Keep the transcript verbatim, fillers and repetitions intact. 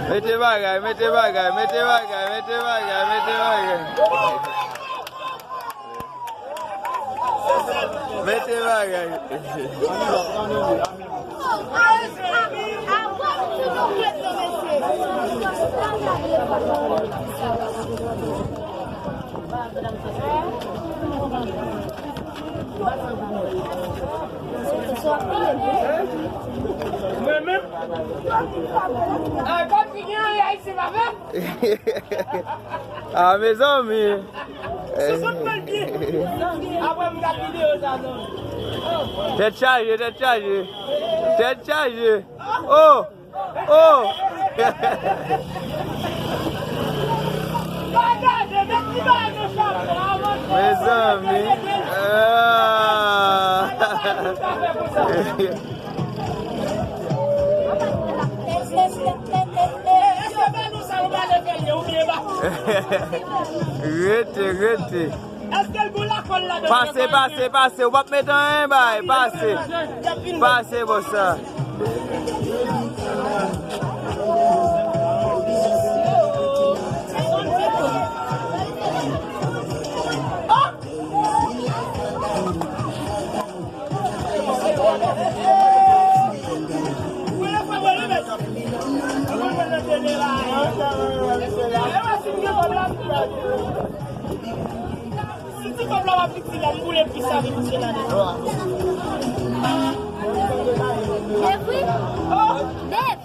Mete bagay, mete bagay, mete bagay, mete bagay, mete bagay. Mete bagay. Mwen menm. Ah, kòm si gen anyen Ayisyen pa fè. Ah, mezanmi. Soixante mil pye. Apre m gad videyo sa, non. Tèt chaje, tèt chaje. Tèt chaje. Oh! Oh! Mezanmi. Ah! Rete, rete. Pase, pase, pase. Ou p ap met anyen bay. Pase. Pase, bòs sa. Si ti kòb la pa piti la, m boule plis avèk misye la. Nèf, wi. Nèf.